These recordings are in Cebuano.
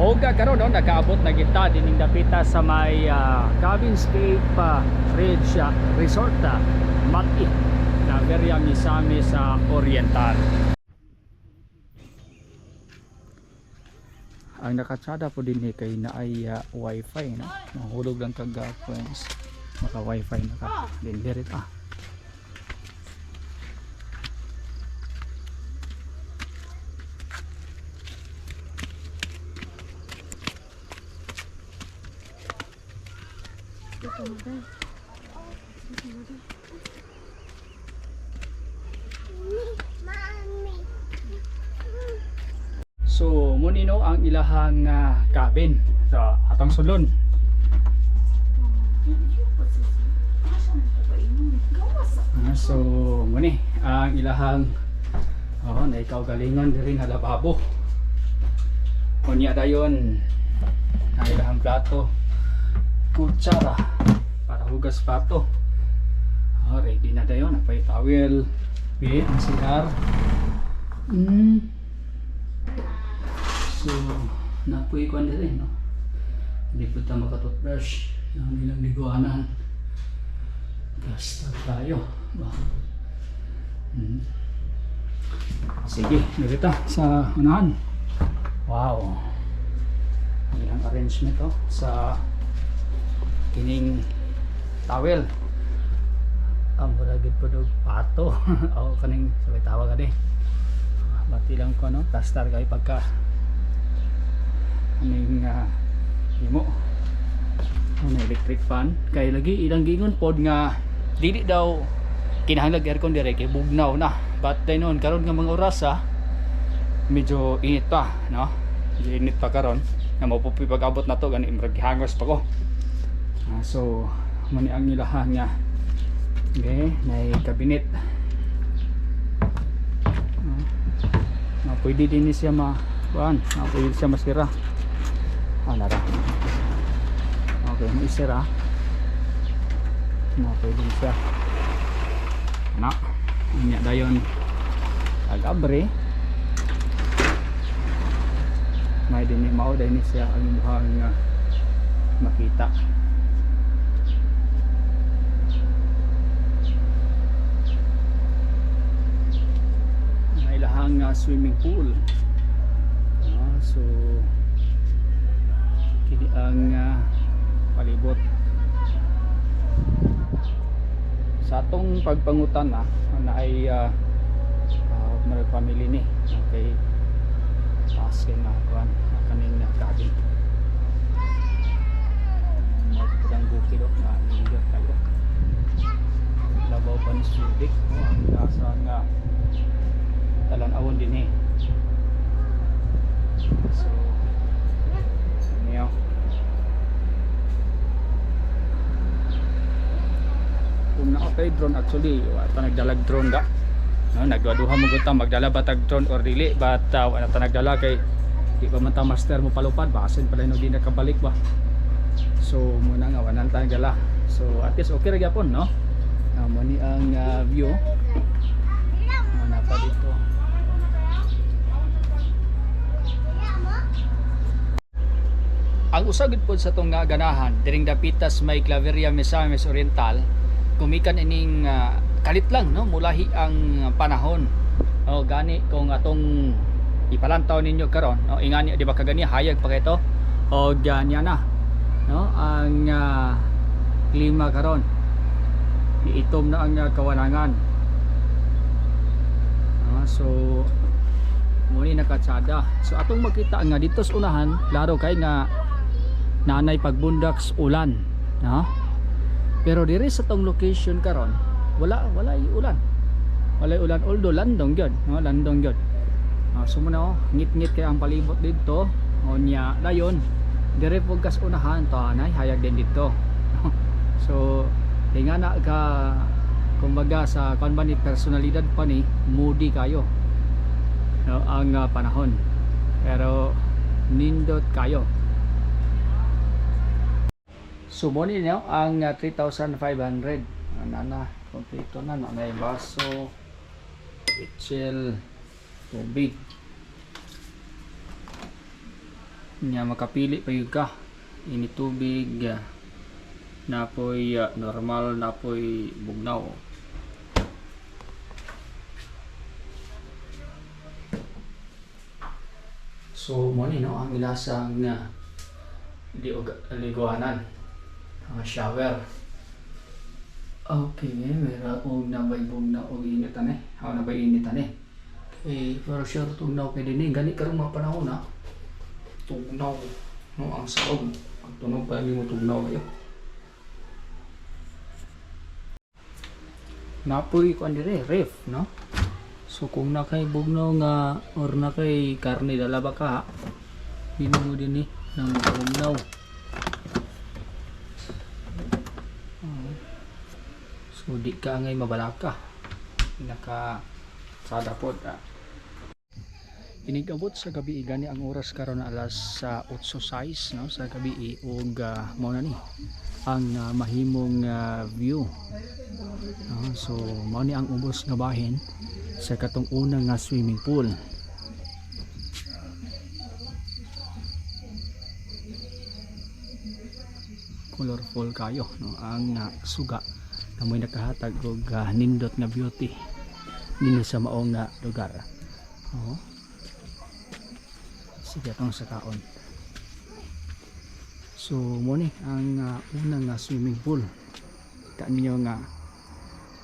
Oga karon, no, nakaabot na kita dining dapita sa may Cabinscape Ridge Resort, Mati, Claveria, Misamis sa Oriental. Ang nakatsada po din eh, kay na ay wifi, no. Mahulog lang kag coins. Maka wifi na ka. Din diri ah. So muni no ang ilahang cabin sa atong sulon. So muni ang ilahang, oh, na ikaw galingon diri nga lababo. Unya dayon ang ilahang plato, kutsara para hugas plato. Oh, ready na dayon, napay towel. Okay, ang CR. So, napuy ko diri, no. Hindi po ta maka-toothbrush. Ang ilang liguanan. Basta tayo. Ba? Sige, dito sa unahan. Wow. Ang ilang arrangement, oh, sa kining towel. Ang mura gid po og pato. O kaning sabay tawag ani. Bati lang ko, no, plaster kay pagka aning himo. Ano, electric fan kay lagi ilang gingon pod nga dili daw kinahanglan aircon dire kay bugnaw na, but then noon karon nga mga oras medyo init pa, no, medyo init pa karon nga mapupi pag-abot na to gani murag gihangos pa ko. So mani ang ilahan niya. Okay, nay cabinet. Na pwede din ni siya ma kuan, na pwede siya masira. Nara. Okay, may isira. Na pwede siya. Na, unya dayon. Pag-abre, may din ni mao dahil ni siya ang imuhang makita. May ilahang swimming pool. So kini ang palibot. Sa atong pagpangutan na na ay mga family ni. Okay. Taas kay nga kuan kaning cabin. Magkang bukid na nindot kayo. Labaw pa ni Subic, no, ang asa nga talan-awon din eh. So, niyo. Kung naa kay drone, actually, wa ta nagdalag drone da. No, nagduha mo gud ta magdala ba tag drone or dili, but wa na ta nagdala kay di pa man ta master mo palupad, basin pala no di nakabalik ba. So muna nga wa na ta nagdala. So at least okay ra gyapon, no. Mo ni ang view. Na pa dito. Ang usa gud pod sa tong nga ganahan diring dapitas may Claveria, Misamis Oriental, kumikan ining kalit lang, no, mulahi ang panahon. O gani kung atong ipalantaw ninyo karon, no, ingani di ba kagani hayag pa kay to o ganyan na, no, ang klima karon niitom na ang kawanangan. So muni nakatsada. So atong makita nga dito sa unahan, klaro kay nga naanay pagbundak sa ulan, no? Pero diri sa tong location karon, wala ulan. Wala ulan, although landong gyud, no, landong gyud. So muna oh, ngit-ngit kay ang palibot didto. Unya dayon diri pud kas unahan to anay hayag din didto. So ingana ka kumbaga sa kuan ba ni personalidad pa ni moody kayo, no, ang panahon. Pero nindot kayo. So mo ni no, ang 3,500. Ana na, kompleto na, na may baso, pichel, tubig. Nya makapili pa gyud ka. Init tubig, napoy normal, napoy bugnaw. So mo ni, no, ang ilasang liguanan, ang shower. Okay, meron og nabay bugnaw og init ani. Aw, nabay init ani. Okay, pero sure tugnaw kay dinhi gani karong mga panahon na. Tugnaw no ang saog. Pag tunog pa mo, tugnaw kayo. Napoy kuan dire, ref, no? So kung na kay bugnaw nga or na kay karne dala ba ka, binom mo din eh ng bugnaw. Oo. So di ka ngay mabalaka. Naka sada pod. Ah. Inigabot sa gabi, gani ang oras karon na alas sa 8:06, no, sa gabi, ug mao na ni ang mahimong view. No, so mao ni ang ubos nga bahin sa katong una nga swimming pool. Colorful kayo, no, ang suga na may nakahatag og nindot nga beauty dinhi sa maong nga lugar. Oo. Sige, atong sakaon. So mo ni ang unang nga swimming pool. Kita ninyo nga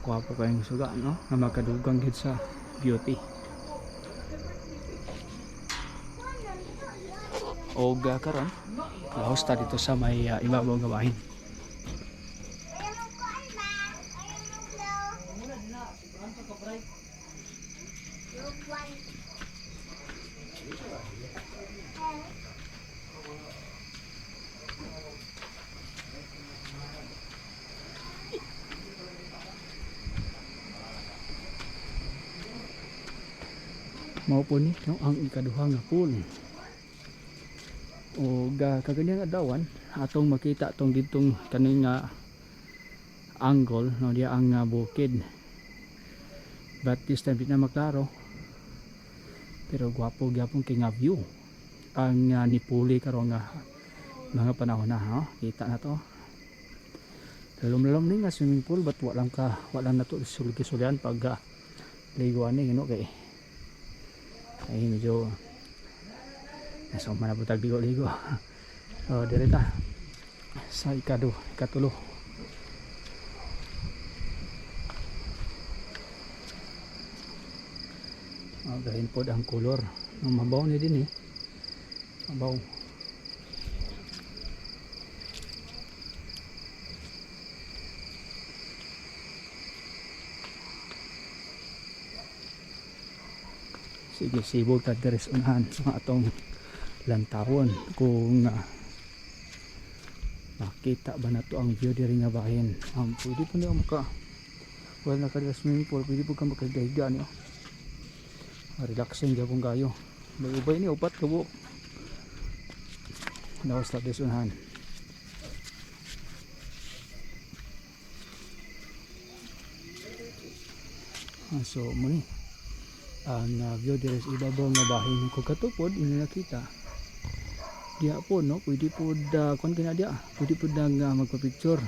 gwapo kayong suga, no, nga makadugang gid sa beauty. Og karon lahos ta dito sa may ibabaw nga bahin. Ayaw mo kuan ba? Ayaw mo blow. Look one. Mao po ni, no, ang ikaduha nga pool. O kaganyang adlawan atong makita tong ditong kaning nga angle, no, diya ang bukid, but this time di na maklaro, pero gwapo gyapon kay nga view ang nipuli karon nga mga panahon na, ha? Kita na to, lalom-lalom ni nga swimming pool, but walang ka walang nato sulgi-sulian pag liguan ni, no, kay ay medyo nasa umana po tag ligo-ligo. So dire ta sa ikado ikatulo. Oh, gahin pod ang kolor ng mabaw ni din eh, mabaw. Sige, sibog ta diri sa unahan sa atong lantawon kung makita ba na to ang view diri nga bahin. Pwede po niyo maka, well, naka swimming pool, pwede po ka makahiga niyo. Relaxing gyapon kayo. Ubay ni upat ka buok. Laos ta diri sa unahan. So mo ni ang view diri sa ibabaw nga bahin. Kung katupod inyo nakita diya po, no, pwede po da kuan kina diya, pwede po nang magpa-picture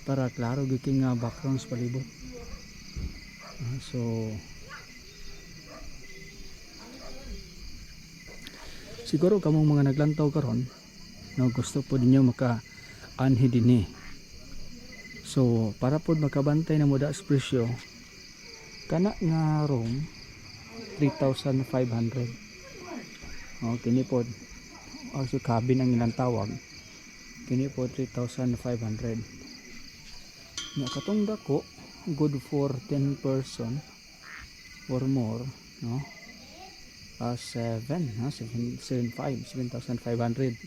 para klaro gyud kay nga background sa palibot. So siguro kamong mga naglantaw karon, no, gusto po ninyo maka anhi dinhi. So para pod makabantay na mo da sa presyo, kana nga room 3,500. Oh, kini pod, oh, so cabin ang ilang tawag, kini po 3,500 nya. Katong dako, good for 10 person or more, no, 7, no, 7 7 5 7,500.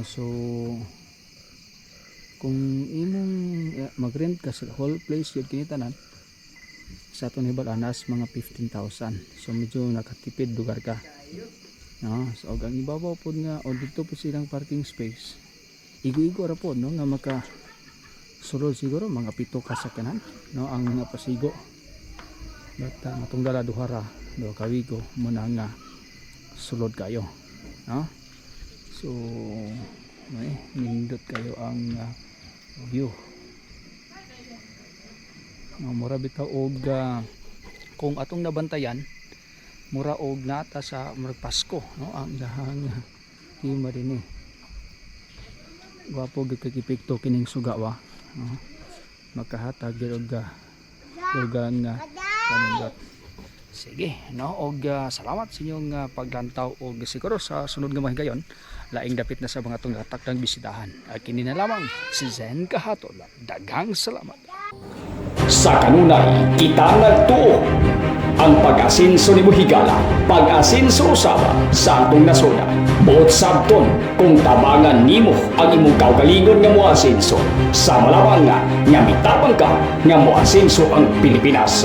So kung imong mag-rent ka sa whole place yun kini tanan, sa aton hibal-an mga 15,000. So medyo nakatipid lugar ka, no? So og ang ibabaw pod nga o dito po silang parking space, igo-igo ra pod, no, nga maka sulod siguro mga pito ka sakyanan, no, ang mga pasigo. But atong dala duha ra, duha ka wigo mo na nga sulod kayo. No? So, may nindot kayo ang view. No, mura bitaw og kung atong nabantayan, mura og nata sa murag Pasko, no, ang ilahang tema din eh. Gwapo gyud kay epekto kining suga wa, no? Makahatag gyud og dugang kanindot. Sige, no, og salamat sa inyong paglantaw og siguro sa sunod nga mga higayon, laing dapit na sa mga atong takdang bisitahan. At kini na lamang si Zen Kahatol. Daghang salamat. Sa kanunay, kita nagtuo. Ang pag-asinso ni Buhigala, pag-asinso usaba sa atong nasoda. Buot sabton kung tabangan nimo ang imong kaugalingon nga moasinso. Sa malamang nga, nga mitabang ka nga moasinso ang Pilipinas.